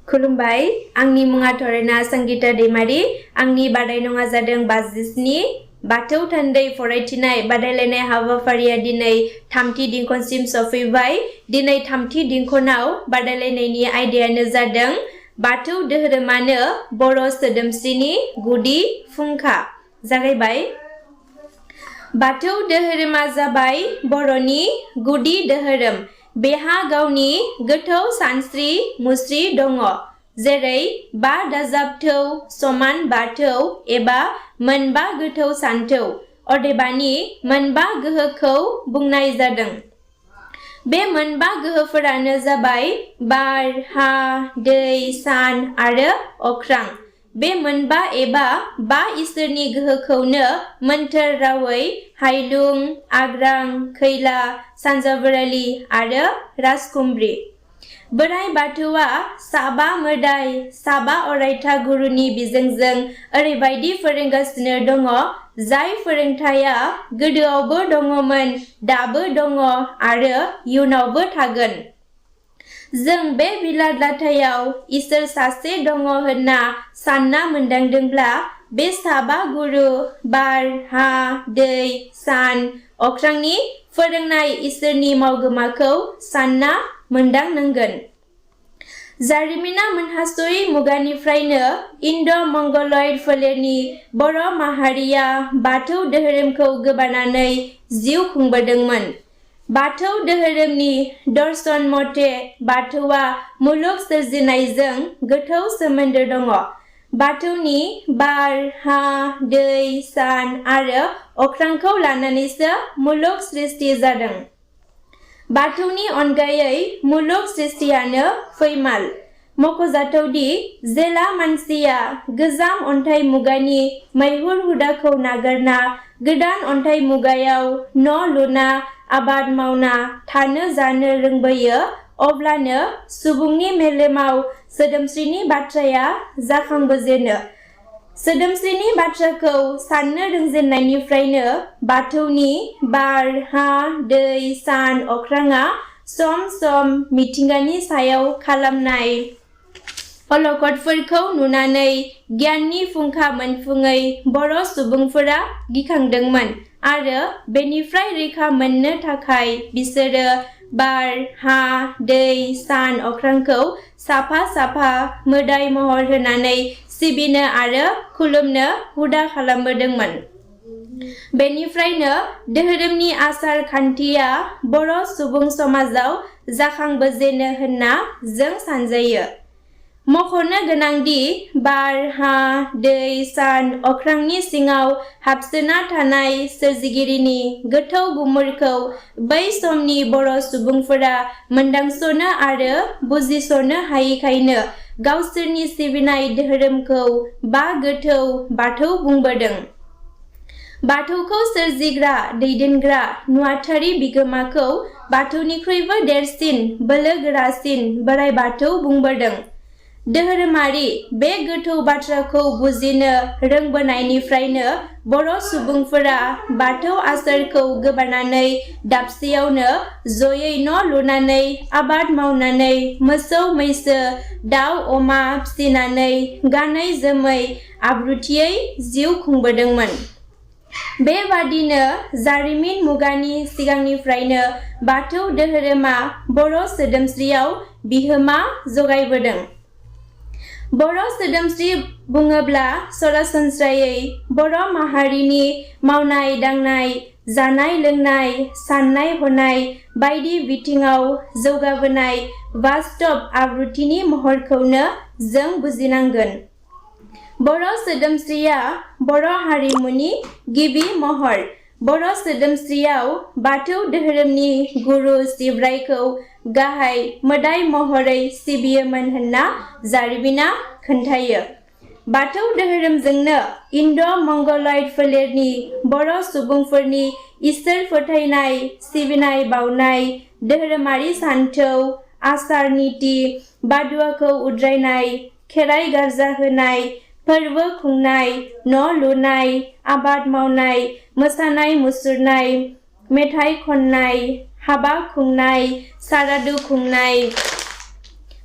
खुलुमबाय आंनि मुङा थरेना संगीता दैमारी आंनि बादायनाया जादों 57 बाथौ थान्दै फरायथिनाय बादायलायनाय हाबाफारिया दिनै थामथि दिंखनसिम सफैबाय दिनै थामथि दिंखनाव बादायलायनायनि आयदायानो जादों बाथौ धोरोमानो बर' सोदोमस्रिनि गुदि फुंखा जागायबाय बाथौ धोरोमा जाबाय बर'नि गुदि धोरोम बेहा गावनि गोथौ सानस्रि मुस्रि दङ जेरै बा दाजाब थौ समान बाथौ एबा मोनबा गोथौ सानथौ अदेबानि मोनबा गोहोखौ बुंनाय जादों बे मोनबा गोहोफोरानो जाबाय बार हा दै सान आरो अख्रां बे मोनबा एबा बा इसोरनि गोहोखौनो मोन्थोर रावै हायलुं आग्रां खैला सानजाबोरालि आरो राजखुंग्रि बोराइ बाथौआ साबा मोदाय साबा अरायथा गुरुनि बिजोंजों ओरैबायदि फोरोंगासिनो दङ जाय फोरोंथाया गोदोआवबो दङमोन दाबो दङ आरो इयुनावबो थागोन जों बे बिलाद लाथायाव इसोर सासे दङ होनना सानना मोनदांदोंब्ला बे साबा गुरु बार हा दै सान अख्रांनि फोरोंनाय इसोरनि मावगोमाखौ सानना मोनदांनांगोन जारिमिना मोनहासयै मुगानिफ्रायनो इन्ड'-मंगलइड फोलेरनि बर' माहारिया बाथौ धोरोमखौ गोबानानै जिउ खुंबोदोंमोन बाथौ धोरोमनि दर्शन मथे बाथौआ मुलुग सोरजिनायजों गोथौ सोमोन्दो दङ बाथौनि बार हा दै सान आरो अख्रांखौ लानानैसो मुलुग सृष्टि जादों बाथौनि अनगायै मुलुग सृष्टियानो फैमाल मख'जाथावदि जेला मानसिया गोजाम अन्थाइ मुगानि मैहुर हुदाखौ नागारना गोदान अन्थाइ मुगायाव न' लुना आबाद मावना थानो जानो रोंबोयो अब्लानो सुबुंनि मेलेमाव सोदोमस्रिनि बाथ्राया जाखांबोजेनो सोदोमस्रिनि बाथ्राखौ साननो रोंजेननायनिफ्रायनो बाथौनि बार हा दै सान अख्राङा सम सम मिथिंगानि सायाव खालामनाय अलखदफोरखौ नुनानै गियाननि फुंखा मोनफुङै बर' सुबुंफोरा गिखांदोंमोन आरो बेनिफ्राय रैखा मोननो थाखाय बिसोरो बार हा दै सान अख्रांखौ साफा साफा मोदाय महर होनानै सिबिनो आरो खुलुमनो हुदा खालामबोदोंमोन बेनिफ्रायनो धोरोमनि आसार खान्थिया बर' सुबुं समाजाव जाखांबोजेनो होनना जों सानजायो मख'नो गोनांदि बार हा दै सान अख्रांनि सिङाव हाबसोना थानाय सोरजिगिरिनि गोथौ गुमुरखौ बै समनि बर' सुबुंफोरा मोनदांस'नो आरो बुजिस'नो हायैखायनो गावसोरनि सिबिनाय धोरोमखौ बा गोथौ बाथौ बुंबोदों बाथौखौ सोरजिग्रा दैदेनग्रा नुवाथारि बिगोमाखौ बाथौनिख्रुइबो देरसिन बोलो गोरासिन बोराइ बाथौ बुंबोदों धोरोमारि बे गोथौ बाथ्राखौ बुजिनो रोंबोनायनिफ्रायनो बर' सुबुंफोरा बाथौ आसारखौ गोबानानै दाबसेयावनो जयै न' लुनानै आबाद मावनानै मोसौ मैसो दाउ अमा फिसिनानै गानै जोमै आब्रुथियै जिउ खुंबोदोंमोन बेबादिनो जारिमिन मुगानि सिगांनिफ्रायनो बाथौ धोरोमा बर' सोदोमस्रियाव बिहोमा जगायबोदों बर' सोदोमस्रि बुङोब्ला सरासनस्रायै बर' माहारिनि मावनाय दांनाय जानाय लोंनाय साननाय हनाय बायदि बिथिङाव जौगाबोनाय बास्तब आब्रुथिनि महरखौनो जों बुजिनांगोन बर' सोदोमस्रिया बर' हारिमुनि गिबि महर बर' सोदोमस्रियाव बाथौ धोरोमनि गुरु सिब्रायखौ गाहाय मोदाय महरै सिबियोमोन होनना जारिमिना खोन्थायो बाथौ धोरोमजोंनो इन्ड'-मंगलइड फोलेरनि बर' सुबुंफोरनि इसोर फोथायनाय सिबिनाय बावनाय धोरोमारि सानथौ आसार निति बादुवाखौ उद्रायनाय खेराइ गारजा होनाय फोरबो खुंनाय न' लुनाय आबाद मावनाय मोसानाय मुसुरनाय मेथाइ खननाय हाबा खुंनाय सारादु खुंनाय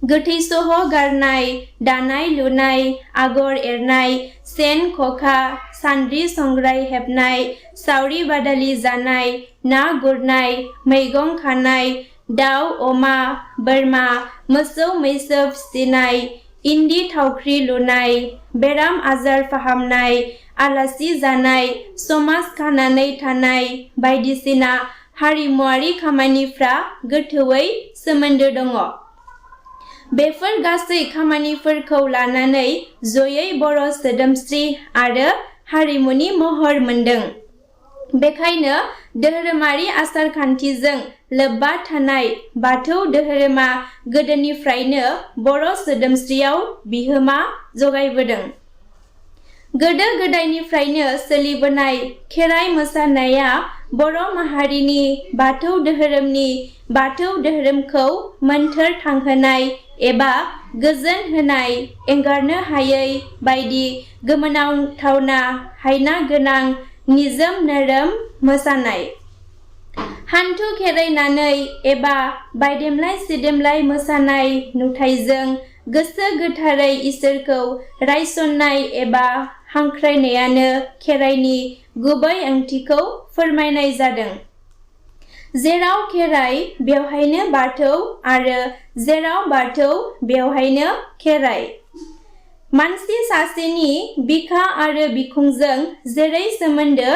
गोथै सह गारनाय, दानाय लुनाय, आगर एरनाय, सेन खखा, सान्द्रि संग्राय हेबनाय, सावरि बादालि जानाय, ना गुरनाय, मैगं खानाय, दाउ अमा बोरमा मोसौ मैसो फिसिनाय, इन्दि थावख्रि लुनाय, बेराम आजार फाहामनाय, आलासि जानाय, समाज खानानै थानाय बायदिसिना हारिमुआरि खामानिफ्रा गोथौयै सोमोन्दो दङ। बेफोर गासै खामानिफोरखौ लानानै जयै बर' सोदोमस्रि आरो हारिमुनि महर मोनदों। बेखायनो धोरोमारि आसार खान्थिजों लोब्बा थानाय बाथौ धोरोमा गोदोनिफ्रायनो बर' सोदोमस्रियाव बिहोमा जगायबोदों। गोदो गोदायनिफ्रायनो सोलिबोनाय खेराइ मोसानाया बर' माहारिनि बाथौ धोरोमनि बाथौ धोरोमखौ मोन्थोर थांहोनाय एबा गोजोन होनाय एंगारनो हायै बायदि गोमोथावना हायना गोनां निजोम नोरोम मोसानाय। हान्थु खेरायनानै एबा बायदेमलाय सिदेमलाय मोसानाय नुथायजों गोसो गोथारै इसोरखौ रायसननाय एबा हांख्रायनायानो खेराइनि गुबै ओंथिखौ फोरमायनाय जादों। जेराव खेराइ बेवहायनो बाथौ आरो जेराव बाथौ बेवहायनो खेराइ। मानसि सासेनि बिखा आरो बिखुंजों जेरै सोमोन्दो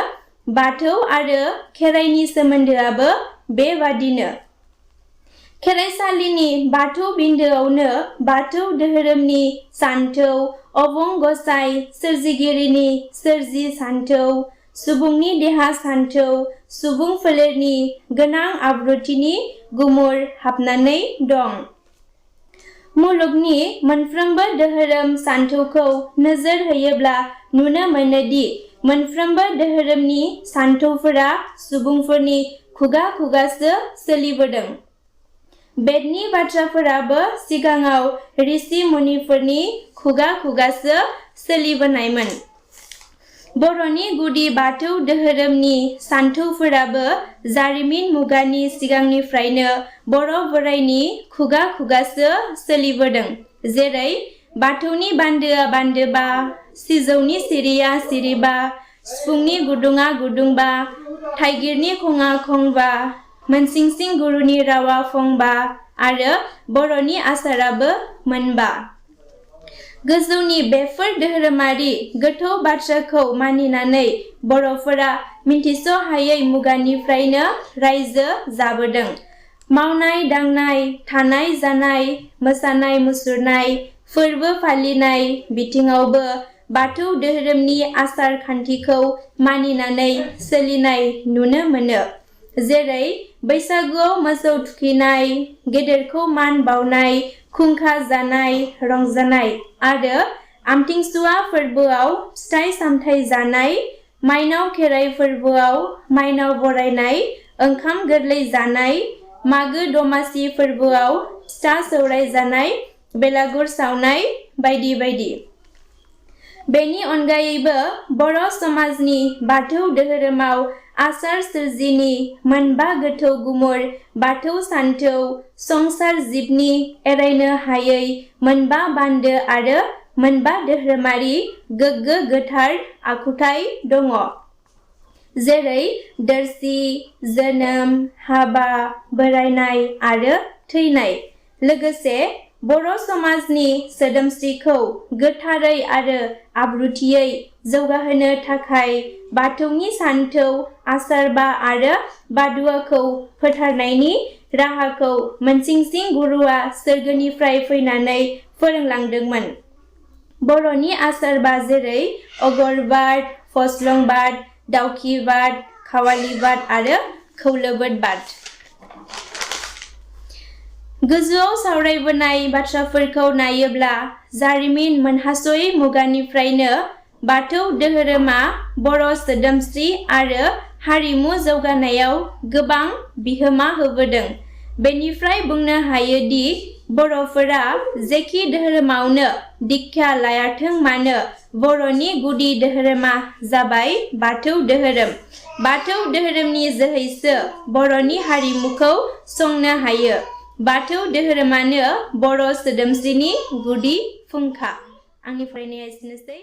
बाथौ आरो खेराइनि सोमोन्दोआबो बेबादिनो। खेराइसालिनि बाथौ बिन्दोआवनो बाथौ धोरोमनि सानथौ, अबं गसाइ सोरजिगिरिनि सोरजि सानथौ, सुबुंनि देहा सानथौ, सुबुं फोलेरनि गोनां आब्रुथिनि गुमुर हाबनानै दं। मुलुगनि मोनफ्रोमबो धोरोम सानथौखौ नोजोर होयोब्ला नुनो मोनोदि मोनफ्रोमबो धोरोमनि सानथौफोरा सुबुंफोरनि खुगा खुगासो सोलिबोदों। बेदनि बाथ्राफोराबो सिगाङाव ऋषि मुनिफोरनि खुगा खुगासो सोलिबोनायमोन। बर'नि गुदि बाथौ धोरोमनि सानथौफोराबो जारिमिन मुगानि सिगांनिफ्रायनो बर' बोराइनि खुगा खुगासो सोलिबोदों। जेरै बाथौनि बान्दोआ बान्दोबा, सिजौनि सिरिया सिरिबा, सिफुंनि गुदुङा गुदुंबा, थाइगिरनि खङा खंबा, मोनसिंसिं गुरुनि रावा फंबा आरो बर'नि आसाराबो मोनबा। गोजौनि बेफोर धोरोमारि गोथौ बाथ्राखौ मानिनानै बर'फोरा मिन्थिस'हायै मुगानिफ्रायनो रायजो जाबोदों। मावनाय दांनाय, थानाय जानाय, मोसानाय मुसुरनाय, फोरबो फालिनाय बिथिङावबो बाथौ धोरोमनि आसार खान्थिखौ मानिनानै सोलिनाय नुनो मोनो। जेरै बैसागुआव मोसौ थुखैनाय, गेदेरखौ मान बावनाय, खुंखा जानाय रंजानाय आरो आमथिसुवा फोरबोआव फिथाइ सामथाइ जानाय, माइनाव खेराइ फोरबोआव माइनाव बरायनाय, ओंखाम गोरलै जानाय, मागो दमासि फोरबोआव फिथा सौराय जानाय, बेलागुर सावनाय बायदि बायदि। बेनि अनगायैबो बर' समाजनि बाथौ धोरोमाव आसार सोरजिनि मोनबा गोथौ गुमुर बाथौ सानथौ, संसार जिबनि एरायनो हायै मोनबा बान्दो आरो मोनबा धोरोमारि गोग्गो गोथार आखुथाइ दङ। जेरै दोरसि, जोनोम, हाबा, बोरायनाय आरो थैनाय। लोगोसे बर' समाजनि सोदोमस्रिखौ गोथारै आरो आब्रुथियै जौगाहोनो थाखाय बाथौनि सानथौ, आसारबा आरो बादुवाखौ फोथारनायनि राहाखौ मोनसिंसिं गुरुआ सोरगोनिफ्राय फैनानै फोरोंलांदोंमोन। बर'नि आसारबा जेरै अगरबाद, फस्लंबाद, दाउखिबाद, खावालिबाद आरो खौलोबोदबाद। गोजौआव सावरायबोनाय बाथ्राफोरखौ नायोब्ला जारिमिन मोनहासयै मुगानिफ्रायनो बाथौ धोरोमा बर' सोदोमस्रि आरो हारिमु जौगानायाव गोबां बिहोमा होबोदों। बेनिफ्राय बुंनो हायोदि बर'फोरा जेखि धोरोमावनो दीक्षा लायाथों मानो बर'नि गुदि धोरोमा जाबाय बाथौ धोरोम। बाथौ धोरोमनि जोहैसो बर'नि हारिमुखौ संनो हायो। बाथौ धोरोमानो बर' सोदोमस्रिनि गुदि फुंखा। आंनि फरायनाया एसेनोसै।